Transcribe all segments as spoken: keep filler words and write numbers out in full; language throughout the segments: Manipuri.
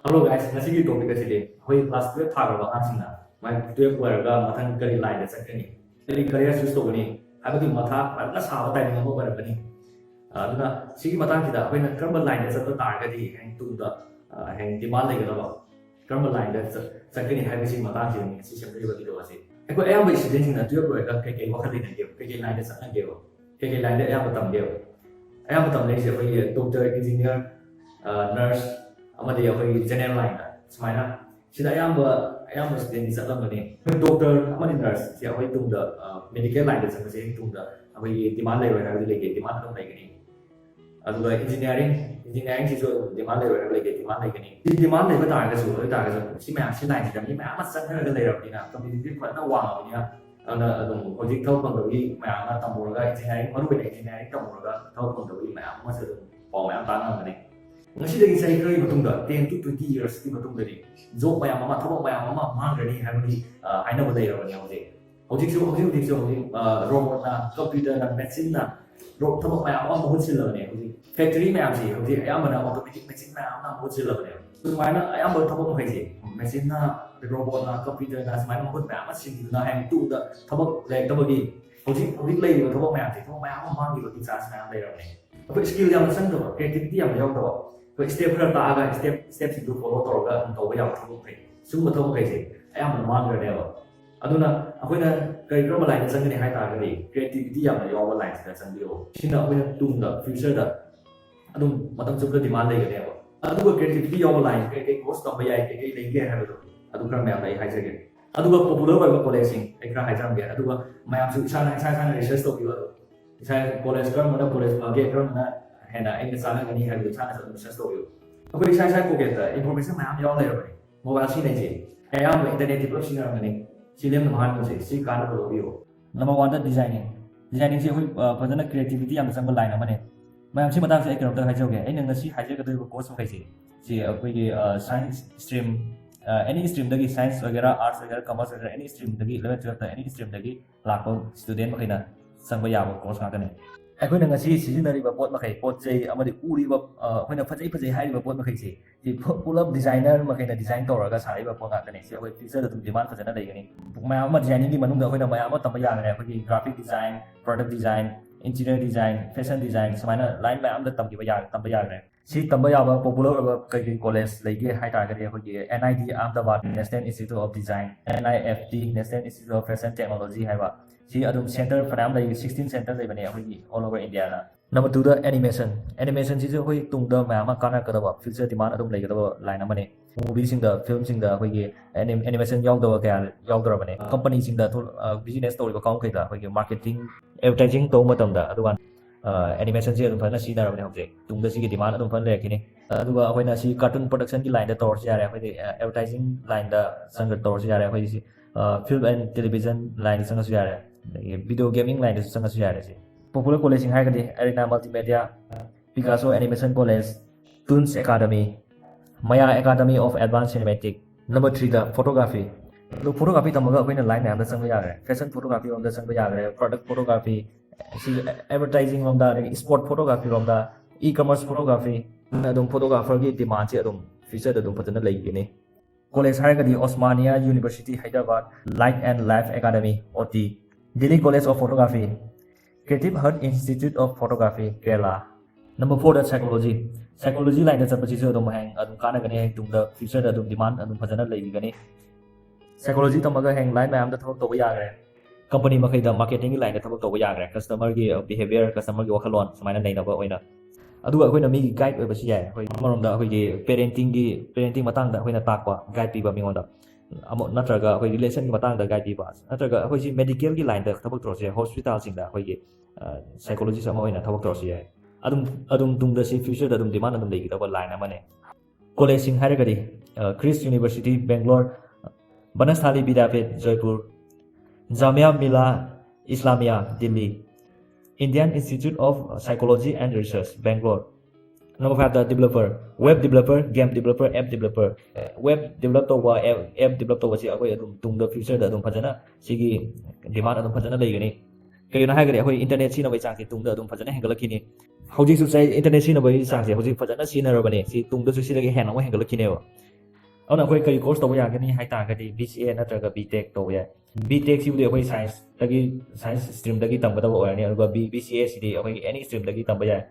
Hello guys, ꯉꯁꯤꯒꯤ topic ꯑꯁꯤꯗꯤ ꯑꯩꯈꯣꯏ class twelve ꯊꯥꯈ꯭ꯔꯕ ꯑꯉꯥꯡꯁꯤꯡꯅ ꯃꯥꯏ twelve ꯂꯣꯏꯔꯒ ꯃꯊꯪ ꯀꯔꯤ line ꯗ ꯆꯠꯀꯅꯤ, ꯀꯔꯤ career choose ꯇꯧꯒꯅꯤ ꯍꯥꯏꯕꯒꯤ ꯃꯊꯥ ꯐꯖꯅ ꯁꯥꯕ timing ꯑꯃ ꯑꯣꯏꯔꯛꯀꯅꯤ꯫ ꯑꯗꯨꯅ ꯁꯤꯒꯤ ꯃꯇꯥꯡꯁꯤꯗ ꯑꯩꯈꯣꯏꯅ ꯀꯔꯝꯕ line ꯗ ꯆꯠꯄ ꯇꯥꯔꯒꯗꯤ ꯍꯌꯦꯡ ꯇꯨꯡꯗ, ꯑ, ꯍꯌꯦꯡ demand ꯂꯩꯒꯗꯕ, ꯀꯔꯝꯕ line ꯗ ꯆꯠ-, ꯆꯠꯀꯅꯤ ꯍꯥꯏꯕꯁꯤꯒꯤ ꯃꯇꯥꯡꯁꯤꯗꯅꯤ ꯉꯁꯤ ꯁꯦꯝꯖꯔꯤꯕ video ꯑꯁꯤ꯫ ꯑꯩꯈꯣꯏ ꯑꯌꯥꯝꯕ student ꯁꯤꯡꯅ twelve ꯂꯣꯏꯔꯒ ꯀꯩꯀꯩ ꯋꯥꯈꯜ ꯂꯩꯅꯒꯦꯕ, ꯀꯩꯀꯩ line ꯗ ꯆꯠꯅꯒꯦꯕ, ꯀꯩꯀꯩ line ꯗ ꯑꯌꯥꯝꯕ ꯇꯝꯒꯦꯕ? ꯑꯌꯥꯝꯕ ꯇꯝꯅꯔꯤꯁꯦ ꯑꯩꯈꯣꯏꯒꯤ doctor, engineer, ꯑ, nurse, ꯑꯃꯗꯤ ꯑꯩꯈꯣꯏꯒꯤ general line ꯗ ꯁꯨꯃꯥꯏꯅ ꯁꯤꯗ ꯑꯌꯥꯝꯕ, ꯑꯌꯥꯝꯕ student ꯗꯤ ꯆꯠꯂꯝꯒꯅꯤ꯫ Doctor ꯑꯃꯗꯤ nurse ꯁꯦ ꯑꯩꯈꯣꯏ ꯇꯨꯡꯗ, ꯑ, medical line ꯗ ꯆꯠꯄꯁꯦ ꯇꯨꯡꯗ ꯑꯩꯈꯣꯏꯒꯤ demand ꯂꯩꯔꯣꯏ ꯍꯥꯏꯕꯗꯤ ꯂꯩꯇꯦ, demand ꯑꯗꯨꯝ ꯂꯩꯒꯅꯤ꯫ ꯑꯗꯨꯒ engineering, engineering ꯁꯤꯁꯨ ꯑꯗꯨꯝ demand ꯂꯩꯔꯣꯏ ꯍꯥꯏꯕ ꯂꯩꯇꯦ, demand ꯂꯩꯒꯅꯤ꯫ ꯁꯤ demand ꯂꯩꯕ ꯇꯥꯔꯒꯁꯨ, ꯑꯗꯨ ꯑꯣꯏ ꯇꯥꯔꯒꯁꯨ ꯁꯤ ꯃꯌꯥꯝ, ꯁꯤ line ꯁꯤꯗ ꯃꯤ ꯃꯌꯥꯝ ꯑꯃ ꯆꯠꯅꯔꯒ ꯂꯩꯔꯕꯅꯤꯅ, competitive ꯐꯖꯅ ꯋꯥꯡꯉꯕꯅꯤꯅ, ꯑꯗꯨꯅ ꯑꯗꯨꯝ ꯍꯧꯖꯤꯛ ꯊꯕꯛ ꯐꯪꯗꯕꯒꯤ ꯃꯌꯥꯝ ꯑꯃ ꯇꯝꯃꯨꯔꯒ, engineering, ꯃꯔꯨ ꯑꯣꯏꯅ engineering ꯇꯝꯃꯨꯔꯒ ꯊꯕꯛ ꯐꯪꯗꯕꯒꯤ ꯃꯌꯥꯝ ꯑꯃꯁꯨ ꯑꯗꯨꯝ ꯄꯥꯎ ꯃꯌꯥꯝ ꯇꯥꯟꯅꯔꯝꯒꯅꯤ꯫ ꯉꯁꯤꯗꯒꯤ ꯆꯍꯤ ꯈꯔꯒꯤ ꯃꯇꯨꯡꯗ, ten to twenty years ꯀꯤ ꯃꯇꯨꯡꯗꯗꯤ job ꯃꯌꯥꯝ ꯑꯃ, ꯊꯕꯛ ꯃꯌꯥꯝ ꯑꯃ ꯃꯥꯡꯈ꯭ꯔꯅꯤ ꯍꯥꯏꯕꯒꯤ, ꯑ, ꯍꯥꯏꯅꯕ ꯂꯩꯔꯕꯅꯤ ꯍꯧꯖꯤꯛ꯫ ꯍꯧꯖꯤꯛꯁꯨ, ꯍꯧꯖꯤꯛ ꯍꯧꯖꯤꯛꯁꯨ ꯍꯧꯖꯤꯛ, ꯑ, robot ꯅ, computer ꯅ, machine ꯅ ro-, ꯊꯕꯛ ꯃꯌꯥꯝ ꯑꯃ ꯃꯍꯨꯠ ꯁꯤꯜꯂꯕꯅꯦ ꯍꯧꯖꯤꯛ꯫ Factory ꯃꯌꯥꯝꯁꯤ ꯍꯧꯖꯤꯛ ꯑꯌꯥꯝꯕꯅ automatic machine ꯃꯌꯥꯝ ꯑꯃꯅ ꯃꯍꯨꯠ ꯁꯤꯜꯂꯕꯅꯦ꯫ ꯁꯨꯃꯥꯏꯅ ꯑꯌꯥꯝꯕ ꯊꯕꯛ ꯃꯈꯩꯁꯦ machine ꯅ, robot ꯅ, computer ꯅ ꯁꯨꯃꯥꯏꯅ ꯃꯍꯨꯠ ꯃꯌꯥꯝ ꯑꯃ ꯁꯤꯟꯈꯤꯗꯨꯅ ꯍꯌꯦꯡ ꯇꯨꯡꯗ ꯊꯕꯛ ꯂꯩꯔꯛꯇꯕꯒꯤ ꯍꯧꯖꯤꯛ, ꯍꯧꯖꯤꯛ ꯂꯩꯔꯤꯕ ꯊꯕꯛ ꯃꯌꯥꯝꯁꯦ, ꯊꯕꯛ ꯃꯌꯥꯝ ꯑꯃ ꯃꯥꯡꯈꯤꯕꯒꯤ chance ꯃꯌꯥꯝ ꯂꯩꯔꯕꯅꯦ꯫ ꯑꯩꯈꯣꯏ skill ꯌꯥꯝꯅ ꯆꯪꯗꯕ, creativity ꯌꯥꯝꯅ ꯌꯥꯎꯗꯕ, ꯑꯩꯈꯣꯏ step ꯈꯔ ꯇꯥꯛꯑꯒ step, step ꯁꯤꯡꯗꯨ follow ꯇꯧꯔꯒ ꯑꯗꯨꯝ ꯇꯧꯕ ꯌꯥꯕ ꯊꯕꯛ ꯃꯈꯩ, ꯁꯤꯒꯨꯝꯕ ꯊꯕꯛ ꯃꯈꯩꯁꯦ ꯑꯌꯥꯝꯕꯅ ꯃꯥꯡꯈ꯭ꯔꯅꯦꯕ꯫ ꯑꯗꯨꯅ ꯑꯩꯈꯣꯏꯅ ꯀꯔꯤ, ꯀꯔꯝꯕ line ꯗ ꯆꯪꯒꯅꯤ ꯍꯥꯏ ꯇꯥꯔꯒꯗꯤ creativity ꯌꯥꯝꯅ ꯌꯥꯎꯕ line ꯁꯤꯗ ꯆꯪꯕꯤꯌꯣ꯫ ꯁꯤꯅ ꯑꯩꯈꯣꯏꯅ ꯇꯨꯡꯗ, future ꯗ ꯑꯗꯨꯝ ꯃꯇꯝ ꯆꯨꯞꯄ demand ꯂꯩꯒꯅꯦꯕ꯫ ꯑꯗꯨꯒ creativity ꯌꯥꯎꯕ line ꯀꯩ ꯀꯩ course ꯇꯝꯕ ꯌꯥꯏ, ꯀꯩ ꯀꯩ ꯂꯩꯒꯦ ꯍꯥꯏꯕꯗꯣ ꯑꯗꯨ ꯈꯔ ꯃꯌꯥꯝꯗ ꯑꯩ ꯍꯥꯏꯖꯒꯦ꯫ ꯑꯗꯨꯒ popular ꯑꯣꯏꯕ college ꯁꯤꯡ ꯑꯩ ꯈꯔ ꯍꯥꯏꯖꯔꯝꯒꯦ꯫ ꯑꯗꯨꯒ ꯃꯌꯥꯝꯁꯨ ꯏꯁꯥꯅ, ꯏꯁꯥ ꯏꯁꯥꯅ research ꯇꯧꯕꯤꯌꯨ꯫ ꯑꯗꯨꯝ ꯏꯁꯥ college ꯀꯔꯝꯕꯅ college ꯐꯒꯦ, ꯀꯔꯝꯕꯅ ꯍꯦꯟꯅ ꯑꯩꯅ ꯆꯥꯟꯅꯒꯅꯤ ꯍꯥꯏꯕꯗꯨ ꯏꯁꯥꯅꯁꯨ ꯑꯗꯨꯝ research ꯇꯧꯕꯤꯌꯨ꯫ ꯑꯩꯈꯣꯏ ꯏꯁꯥ ꯏꯁꯥ pocket ꯇ information ꯃꯌꯥꯝ ꯌꯥꯎꯔ ꯂꯩꯔꯕꯅꯤ꯫ Mobile ꯁꯤꯖꯤꯟꯅꯩꯁꯦ ꯑꯌꯥꯝꯕ internet ꯇꯤ ꯄꯨꯂꯞ ꯁꯤꯖꯤꯟꯅꯔꯝꯒꯅꯤ꯫ ꯁꯤ ꯂꯦꯝꯅ ꯃꯥꯡꯍꯟꯒꯨꯝꯁꯦ, ꯁꯤ ꯀꯥꯟꯅꯕ ꯂꯧꯕꯤꯌꯨ꯫ Number one ꯗ designing꯫ Designing ꯁꯤ ꯑꯩꯈꯣꯏ, ꯑ, ꯐꯖꯅ creativity ꯌꯥꯝꯅ ꯆꯪꯕ line ꯑꯃꯅꯦ꯫ ꯃꯌꯥꯝ, ꯁꯤ ꯃꯇꯥꯡꯁꯦ ꯑꯩ ꯀꯩꯅꯣꯝꯇ ꯍꯥꯏꯖꯍꯧꯒꯦ꯫ ꯑꯩꯅ ꯉꯁꯤ ꯍꯥꯏꯖꯒꯗꯧꯔꯤꯕ course ꯃꯈꯩꯁꯦ, ꯁꯤ ꯑꯩꯈꯣꯏꯒꯤ, ꯑ, science stream, ꯑ, any stream ꯗꯒꯤ, science ꯑꯣꯏꯒꯦꯔꯥ, arts ꯑꯣꯏꯒꯦꯔꯥ, commerce ꯑꯣꯏꯒꯦꯔꯥ, any stream ꯗꯒꯤ, eleven twelve ꯇ any stream ꯗꯒꯤ ꯂꯥꯛꯄ student ꯃꯈꯩꯅ ꯆꯪꯕ ꯌꯥꯕ course ꯉꯥꯛꯇꯅꯦ꯫ ꯑꯩꯈꯣꯏꯅ ꯉꯁꯤ ꯁꯤꯖꯤꯟꯅꯔꯤꯕ ꯄꯣꯠ ꯃꯈꯩ, ꯄꯣꯠ ꯆꯩ ꯑꯃꯗꯤ ꯎꯔꯤꯕ, ꯑ, ꯑꯩꯈꯣꯏꯅ ꯐꯖꯩ ꯐꯖꯩ ꯍꯥꯏꯔꯤꯕ ꯄꯣꯠ ꯃꯈꯩꯁꯤ, ꯁꯤ ꯄꯨ-, ꯄꯨꯂꯞ ꯗꯤꯖꯥꯏꯅꯔ ꯃꯈꯩꯅ ꯗꯤꯖꯥꯏꯟ ꯇꯧꯔꯒ ꯁꯥꯔꯛꯏꯕ ꯄꯣꯠ ꯉꯥꯛꯇꯅꯤ꯫ ꯁꯤ ꯑꯩꯈꯣꯏ ꯐ꯭ꯌꯨꯆꯔꯗ ꯑꯗꯨꯝ ꯗꯤꯃꯥꯟ ꯐꯖꯅ ꯂꯩꯒꯅꯤ꯫ ꯃꯌꯥꯝ ꯑꯃ ꯗꯤꯖꯥꯏꯅꯤꯡꯒꯤ ꯃꯅꯨꯡꯗ ꯑꯩꯈꯣꯏꯅ ꯃꯌꯥꯝ ꯑꯃ ꯇꯝꯕ ꯌꯥꯒꯅꯤ꯫ ꯑꯩꯈꯣꯏꯒꯤ graphic design, product design, interior design, fashion design, ꯁꯨꯃꯥꯏꯅ line ꯃꯌꯥꯝꯗ ꯇꯝꯈꯤꯕ ꯌꯥ-, ꯇꯝꯕ ꯌꯥꯒꯅꯤ꯫ ꯁꯤ ꯇꯝꯕ ꯌꯥꯕ popular ꯑꯣꯏꯕ ꯀꯩ ꯀꯩ ꯀꯣꯂꯦꯖ ꯂꯩꯒꯦ ꯍꯥꯏ ꯇꯥꯔꯒꯗꯤ, ꯑꯩꯈꯣꯏꯒꯤ N I D Ahmedabad, National Institute of Design, N I F T, National Institute of Fashion Technology ꯍꯥꯏꯕ, ꯁꯤ ꯑꯗꯨꯝ ꯁꯦꯟꯇꯔ ꯐꯅꯌꯥꯝ ꯂꯩ, sixteen ꯁꯦꯟꯇꯔ ꯂꯩꯕꯅꯦ ꯑꯩꯈꯣꯏꯒꯤ all over India ꯗ꯫ Number two ꯗ animation꯫ Animation ꯁꯤꯁꯨ ꯑꯩꯈꯣꯏ ꯇꯨꯡꯗ ꯃꯌꯥꯝ ꯑꯃ ꯀꯥꯟꯅꯔꯛꯀꯗꯕ, future demand ꯑꯗꯨꯝ ꯂꯩꯒꯗꯕ line ꯑꯃꯅꯤ꯫ Movie ꯁꯤꯡꯗ, film ꯁꯤꯡꯗ ꯑꯩꯈꯣꯏꯒꯤ anim-, animation ꯌꯥꯎꯗꯕ ꯀꯌꯥ ꯌꯥꯎꯗ꯭ꯔꯕꯅꯦ꯫ Company ꯁꯤꯡꯗ ꯊꯣꯛ-, ꯑ, business ꯇꯧꯔꯤꯕ ꯀꯥꯡꯕꯨꯈꯩꯗ ꯑꯩꯈꯣꯏꯒꯤ marketing, advertising ꯇꯧꯕ ꯃꯇꯝꯗ, ꯑꯗꯨꯒ, ꯑ, animation ꯁꯦ ꯑꯗꯨꯝ ꯐꯖꯅ ꯁꯤꯖꯤꯟꯅꯔꯕꯅꯦ ꯍꯧꯖꯤꯛ꯫ ꯇꯨꯡꯗ ꯁꯤꯒꯤ demand ꯑꯗꯨꯝ ꯐꯖꯅ ꯂꯩꯔꯛꯈꯤꯅꯤ꯫ ꯑꯗꯨꯒ ꯑꯩꯈꯣꯏꯅ ꯁꯤ cartoon production ꯒꯤ line ꯗ ꯇꯧꯔꯁꯨ ꯌꯥꯔꯦ, ꯑꯩꯈꯣꯏꯗꯤ, ꯑ, advertising line ꯗ ꯆꯪꯉ ꯇꯧꯔꯁꯨ ꯌꯥꯔꯦ, ꯑꯩꯈꯣꯏꯗꯤ ꯁꯤ, ꯑ, film and television line ꯗ ꯆꯪꯉꯁꯨ ꯌꯥꯔꯦ, ꯑꯗꯒꯤ video gaming line ꯗꯁꯨ ꯆꯪꯉꯁꯨ ꯌꯥꯔꯦ꯫ ꯁꯤ popular ꯀꯣꯂꯦꯖꯁꯤꯡ ꯍꯥꯏꯔꯒꯗꯤ Arena Multimedia, Picasso Animation College, Toons Academy, Maya Academy of Advanced Cinematic꯫ Number three the photography꯫ ꯑꯗꯣ photography ꯇꯝꯃꯒ ꯑꯩꯈꯣꯏꯅ line ꯃꯌꯥꯝꯗ ꯆꯪꯕ ꯌꯥꯈ꯭ꯔꯦ, fashion photography ꯔꯣꯝꯗ ꯆꯪꯕ ꯌꯥꯈ꯭ꯔꯦ, product photography, ꯁꯤ advertising ꯔꯣꯝꯗ, ꯑꯗꯒꯤ sport photography ꯔꯣꯝꯗ, e-commerce photography, ꯑꯗꯨꯝ photographer ꯒꯤ demand ꯁꯦ ꯑꯗꯨꯝ future ꯗ ꯑꯗꯨꯝ ꯐꯖꯅ ꯂꯩꯒꯅꯤ꯫ ꯀꯣꯂꯦꯖ ꯍꯥꯏꯔꯒꯗꯤ Osmania University Hyderabad, Light and Life Academy, O T, Delhi College of Photography, Creative Heart Institute of Photography, Kerala꯫ Number four the psychology꯫ Psychology line ꯗ ꯆꯠꯄꯁꯤꯁꯨ ꯑꯗꯨꯝ ꯍꯌꯦꯡ ꯑꯗꯨꯝ ꯀꯥꯟꯅꯒꯅꯤ, ꯍꯌꯦꯡ ꯇꯨꯡꯗ future ꯗ ꯑꯗꯨꯝ demand ꯑꯗꯨꯝ ꯐꯖꯅ ꯂꯩꯒꯅꯤ꯫ Psychology ꯇꯝꯃꯒ ꯍꯌꯦꯡ line ꯃꯌꯥꯝꯗ ꯊꯕꯛ ꯇꯧꯕ ꯌꯥꯈ꯭ꯔꯦ꯫ Company ꯃꯈꯩꯗ marketing ꯒꯤ line ꯗ ꯊꯕꯛ ꯇꯧꯕ ꯌꯥꯈ꯭ꯔꯦ, customer ꯒꯤ behavior, customer ꯒꯤ ꯋꯥꯈꯜꯂꯣꯟ ꯁꯨꯃꯥꯏꯅ ꯅꯩꯅꯕ ꯑꯣꯏꯅ꯫ ꯑꯗꯨꯒ ꯑꯩꯈꯣꯏꯅ ꯃꯤꯒꯤ guide ꯑꯣꯏꯕꯁꯨ ꯌꯥꯏ꯫ ꯑꯩꯈꯣꯏ ꯑꯃꯔꯣꯝꯗ ꯑꯩꯈꯣꯏꯒꯤ parenting ꯒꯤ, parenting ꯃꯇꯥꯡꯗ ꯑꯩꯈꯣꯏꯅ ꯇꯥꯛꯄ, guide ꯄꯤꯕ ꯃꯤꯉꯣꯟꯗ꯫ ꯑꯃ, ꯅꯠꯇ꯭ꯔꯒ ꯑꯩꯈꯣꯏ relation ꯒꯤ ꯃꯇꯥꯡꯗ guide ꯄꯤꯕ, ꯅꯠꯇ꯭ꯔꯒ ꯑꯩꯈꯣꯏꯁꯤ medical ꯒꯤ line ꯗ ꯊꯕꯛ ꯇꯧꯔꯁꯨ ꯌꯥꯏ, hospital ꯁꯤꯡꯗ ꯑꯩꯈꯣꯏꯒꯤ, ꯑ, psychologist ꯑꯃ ꯑꯣꯏꯅ ꯊꯕꯛ ꯇꯧꯔꯁꯨ ꯌꯥꯏ꯫ ꯑꯗꯨꯝ, ꯑꯗꯨꯝ ꯇꯨꯡꯗ ꯁꯤ future ꯗ ꯑꯗꯨꯝ demand ꯑꯗꯨꯝ ꯂꯩꯒꯗꯕ line ꯑꯃꯅꯦ꯫ ꯀꯣꯂꯦꯖꯁꯤꯡ ꯍꯥꯏꯔꯒꯗꯤ, ꯑ, Christ University Bangalore, Banasthali Vidyapeeth Jaipur, Jamia Millia Islamia Delhi, Indian Institute of Psychology and Research Bangalore꯫ Number five the developer, web developer, game developer, app developer꯫ Web develop ꯇꯧꯕ, app, app develop ꯇꯧꯕꯁꯤ ꯑꯩꯈꯣꯏ ꯑꯗꯨꯝ ꯇꯨꯡꯗ future ꯗ ꯑꯗꯨꯝ ꯐꯖꯅ ꯁꯤꯒꯤ demand ꯑꯗꯨꯝ ꯐꯖꯅ ꯂꯩꯒꯅꯤ꯫ ꯀꯩꯒꯤꯅꯣ ꯍꯥꯏꯔꯒꯗꯤ ꯑꯩꯈꯣꯏ internet ꯁꯤꯖꯤꯟꯅꯕꯒꯤ ꯆꯥꯡꯁꯦ ꯇꯨꯡꯗ ꯑꯗꯨꯝ ꯐꯖꯅ ꯍꯦꯟꯒꯠꯂꯛꯈꯤꯅꯤ꯫ ꯍꯧꯖꯤꯛꯁꯨ ꯆꯍꯤ internet ꯁꯤꯖꯤꯟꯅꯕꯒꯤ ꯆꯥꯡꯁꯦ ꯍꯧꯖꯤꯛ ꯐꯖꯅ ꯁꯤꯖꯤꯟꯅꯔꯕꯅꯦ, ꯁꯤ ꯇꯨꯡꯗꯁꯨ ꯁꯤꯗꯒꯤ ꯍꯦꯟꯅ ꯑꯃꯨꯛ ꯍꯦꯟꯒꯠꯂꯛꯈꯤꯅꯦꯕ꯫ ꯑꯗꯨꯅ ꯑꯩꯈꯣꯏ ꯀꯔꯤ course ꯇꯧꯕ ꯌꯥꯒꯅꯤ ꯍꯥꯏ ꯇꯥꯔꯒꯗꯤ B C A ꯅꯠꯇ꯭ꯔꯒ B Tech ꯇꯧꯕ ꯌꯥꯏ꯫ B Tech ꯁꯤꯕꯨꯗꯤ ꯑꯩꯈꯣꯏ science ꯇꯒꯤ, science stream ꯗꯒꯤ ꯇꯝꯒꯗꯕ ꯑꯣꯏꯔꯅꯤ, ꯑꯗꯨꯒ B, B C A ꯁꯤꯗꯤ ꯑꯩꯈꯣꯏꯒꯤ any stream ꯗꯒꯤ ꯇꯝꯕ ꯌꯥꯏ꯫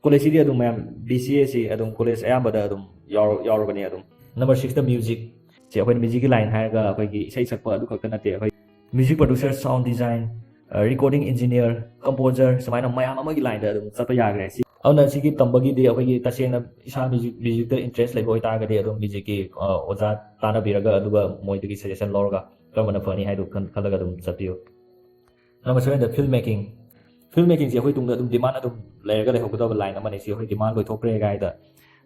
College ꯁꯤꯗꯤ ꯑꯗꯨꯝ ꯃꯌꯥꯝ B C A ꯁꯤ ꯑꯗꯨꯝ college ꯑꯌꯥꯝꯕꯗ ꯑꯗꯨꯝ ꯌꯥꯎꯔ-, ꯌꯥꯎꯔꯕꯅꯤ ꯑꯗꯨꯝ꯫ Number six ꯇ music ꯁꯦ, ꯑꯩꯈꯣꯏꯅ music ꯀꯤ line ꯍꯥꯏꯔꯒ ꯑꯩꯈꯣꯏꯒꯤ ꯏꯁꯩ ꯁꯛꯄ ꯑꯗꯨ ꯈꯛꯇ ꯅꯠꯇꯦ, ꯑꯩꯈꯣꯏ music producer, sound design, recording engineer, composer, ꯁꯨꯃꯥꯏꯅ ꯃꯌꯥꯝ ꯑꯃꯒꯤ line ꯗ ꯑꯗꯨꯝ ꯆꯠꯄ ꯌꯥꯈ꯭ꯔꯦ꯫ ꯁꯤ, ꯑꯗꯨꯅ ꯁꯤꯒꯤ ꯇꯝꯕꯒꯤꯗꯤ ꯑꯩꯈꯣꯏꯒꯤ ꯇꯁꯦꯡꯅ ꯏꯁꯥ music, music ꯇ interest ꯂꯩꯕ ꯑꯣꯏꯇꯥꯔꯒꯗꯤ ꯑꯗꯨꯝ music ꯀꯤ, ꯑ, ꯑꯣꯖꯥ ꯇꯥꯟꯅꯕꯤꯔꯒ, ꯑꯗꯨꯒ ꯃꯣꯏꯗꯒꯤ suggestion ꯂꯧꯔꯒ ꯀꯔꯝꯕꯅ ꯐꯅꯤ ꯍꯥꯏꯗꯨ ꯈꯟ-, ꯈꯜꯂꯒ ꯑꯗꯨꯝ ꯆꯠꯄꯤꯌꯨ꯫ Number seven ꯗ film making꯫ Film making ꯁꯤ ꯑꯩꯈꯣꯏ ꯇꯨꯡꯗ ꯑꯗꯨꯝ demand ꯑꯗꯨꯝ ꯂꯩꯔꯒ ꯂꯩꯍꯧꯒꯗꯕ line ꯑꯃꯅꯤ꯫ ꯁꯤ ꯑꯩꯈꯣꯏ demand ꯂꯣꯏꯊꯣꯛꯈ꯭ꯔꯦ ꯀꯥꯏꯗ,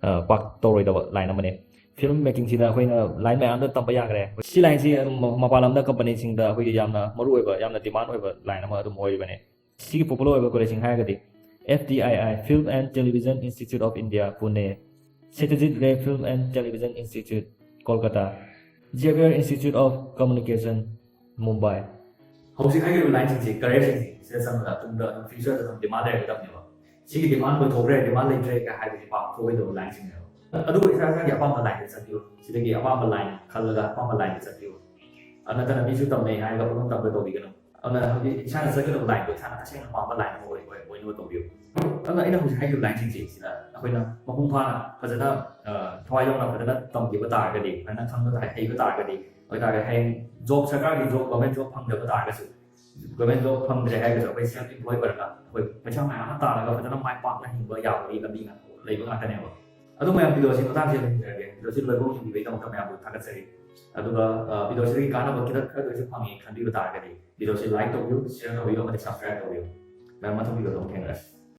ꯑ, ꯄꯥꯛ ꯇꯧꯔꯣꯏꯗꯕ line ꯑꯃꯅꯤ꯫ Film making ꯁꯤꯗ ꯑꯩꯈꯣꯏꯅ line ꯃꯌꯥꯝꯗ ꯇꯝꯕ ꯌꯥꯈ꯭ꯔꯦ꯫ ꯁꯤ line ꯁꯤ ꯑꯗꯨꯝ ꯃ-, ꯃꯄꯥꯟ ꯂꯝꯗ company ꯁꯤꯡꯗ ꯑꯩꯈꯣꯏꯒꯤ ꯌꯥꯝꯅ ꯃꯔꯨ ꯑꯣꯏꯕ, ꯌꯥꯝꯅ demand ꯑꯣꯏꯕ line ꯑꯃ ꯑꯗꯨꯝ ꯑꯣꯏꯔꯤꯕꯅꯤ꯫ ꯁꯤꯒꯤ popular ꯑꯣꯏꯕ college ꯁꯤꯡ ꯍꯥꯏꯔꯒꯗꯤ F T I I, Film and Television Institute of India, Pune, Satyajit Ray Film and Television Institute, Kolkata, Xavier Institute of Communication, Mumbai꯫ ꯍꯧꯖꯤꯛ ꯍꯥꯏꯔꯤꯕ line ꯁꯤꯡꯁꯤ, career ꯁꯤꯡꯁꯤ ꯁꯤꯗ ꯆꯪꯕꯗ ꯇꯨꯡꯗ ꯑꯗꯨꯝ future ꯗ ꯑꯗꯨꯝ demand ꯂꯩꯔꯛꯀꯗꯕꯅꯦꯕ꯫ ꯁꯤꯒꯤ demand ꯂꯣꯏꯊꯣꯛꯈ꯭ꯔꯦ, demand ꯂꯩꯇ꯭ꯔꯦ ꯀꯥꯏ ꯍꯥꯏꯕꯁꯤ ꯄꯥꯛ ꯊꯣꯛꯑꯣꯏꯗꯕ line ꯁꯤꯡꯅꯦꯕ꯫ ꯑꯗꯨꯕꯨ ꯏꯁꯥ ꯏꯁꯥꯒꯤ ꯑꯄꯥꯝꯕ line ꯗ ꯆꯠꯄꯤꯌꯨ꯫ ꯁꯤꯗꯒꯤ ꯑꯄꯥꯝꯕ line ꯈꯜꯂꯒ ꯑꯄꯥꯝꯕ line ꯗ ꯆꯠꯄꯤꯌꯨ꯫ ꯑꯗꯨ ꯅꯠꯇꯅ ꯃꯤꯁꯨ ꯇꯝꯅꯩ ꯍꯥꯏꯔꯒ ꯄꯪꯇꯝ ꯇꯝꯕ ꯇꯧꯕꯤꯒꯅꯨ꯫ ꯑꯗꯨꯅ ꯍꯧꯖꯤꯛ ꯏꯁꯥꯅ ꯆꯠꯀꯗꯕ line ꯗꯣ ꯏꯁꯥꯅ ꯇꯁꯦꯡꯅ ꯄꯥꯝꯕ line ꯑꯃ ꯑꯣꯏ-, ꯑꯣꯏ-, ꯑꯣꯏꯅꯕ ꯇꯧꯕꯤꯌꯨ꯫ ꯑꯗꯨꯅ ꯑꯩꯅ ꯍꯧꯖꯤꯛ ꯍꯥꯏꯈꯤꯕ line ꯁꯤꯡꯁꯦ ꯁꯤꯗ ꯑꯩꯈꯣꯏꯅ ꯃꯄꯨꯡ ꯐꯥꯅ ꯐꯖꯅ, ꯑ, ꯊꯋꯥꯏ ꯌꯥꯎꯅ ꯐꯖꯅ ꯇꯝꯈꯤꯕ ꯇꯥꯔꯒꯗꯤ, ꯐꯖꯅ ꯈꯪꯕ ꯇꯥ-, ꯍꯩꯕ ꯇꯥꯔꯒꯗꯤ, ꯑꯣꯏꯇꯥꯔꯒꯗꯤ ꯍꯌꯦꯡ job, ꯁꯔꯀꯥꯔꯒꯤ job, government job ꯐꯪꯗꯕ ꯇꯥꯔꯒꯁꯨ, government job ꯐꯪꯗ꯭ꯔꯦ ꯍꯥꯏꯔꯒꯁꯨ ꯑꯩꯈꯣꯏ self employ ꯑꯣꯏꯔꯒ ꯑꯩꯈꯣꯏ ꯄꯩꯁꯥ ꯃꯌꯥꯝ ꯑꯃ ꯇꯥꯜꯂꯒ ꯐꯖꯅ ꯃꯥꯏ ꯄꯥꯛꯅ ꯍꯤꯡꯕ ꯌꯥꯕꯒꯤ ꯂꯝꯕꯤ ꯉꯥꯛ-, ꯂꯩꯕ ꯉꯥꯛꯇꯅꯦꯕ꯫ ꯑꯗꯨ ꯃꯌꯥꯝ video ꯁꯤ ꯃꯇꯥꯡꯁꯤꯗ ꯂꯣꯏꯁꯤꯟꯖꯔꯒꯦ꯫ Video ꯁꯤ ꯂꯣꯏꯐꯥꯎ ꯌꯦꯡꯕꯤꯕꯒꯤꯗꯃꯛꯇ ꯃꯌꯥꯝꯕꯨ ꯊꯥꯒꯠꯆꯔꯤ꯫ ꯑꯗꯨꯒ, ꯑ, video ꯁꯤꯗꯒꯤ ꯀꯥꯟꯅꯕ ꯈꯤꯇꯪ ꯈꯔꯗ ꯑꯣꯏꯔꯁꯨ ꯐꯪꯉꯦ ꯈꯟꯕꯤꯕ ꯇꯥꯔꯒꯗꯤ video ꯁꯤ like ꯇꯧꯕꯤꯌꯨ, share ꯇꯧꯕꯤꯌꯨ ꯑꯃꯗꯤ subscribe ꯇꯧꯕꯤꯌꯨ꯫ ꯃꯌꯥꯝ ꯃꯊꯪ video ꯗ ꯑꯃꯨꯛ ꯊꯦꯡꯅꯔꯁꯤ꯫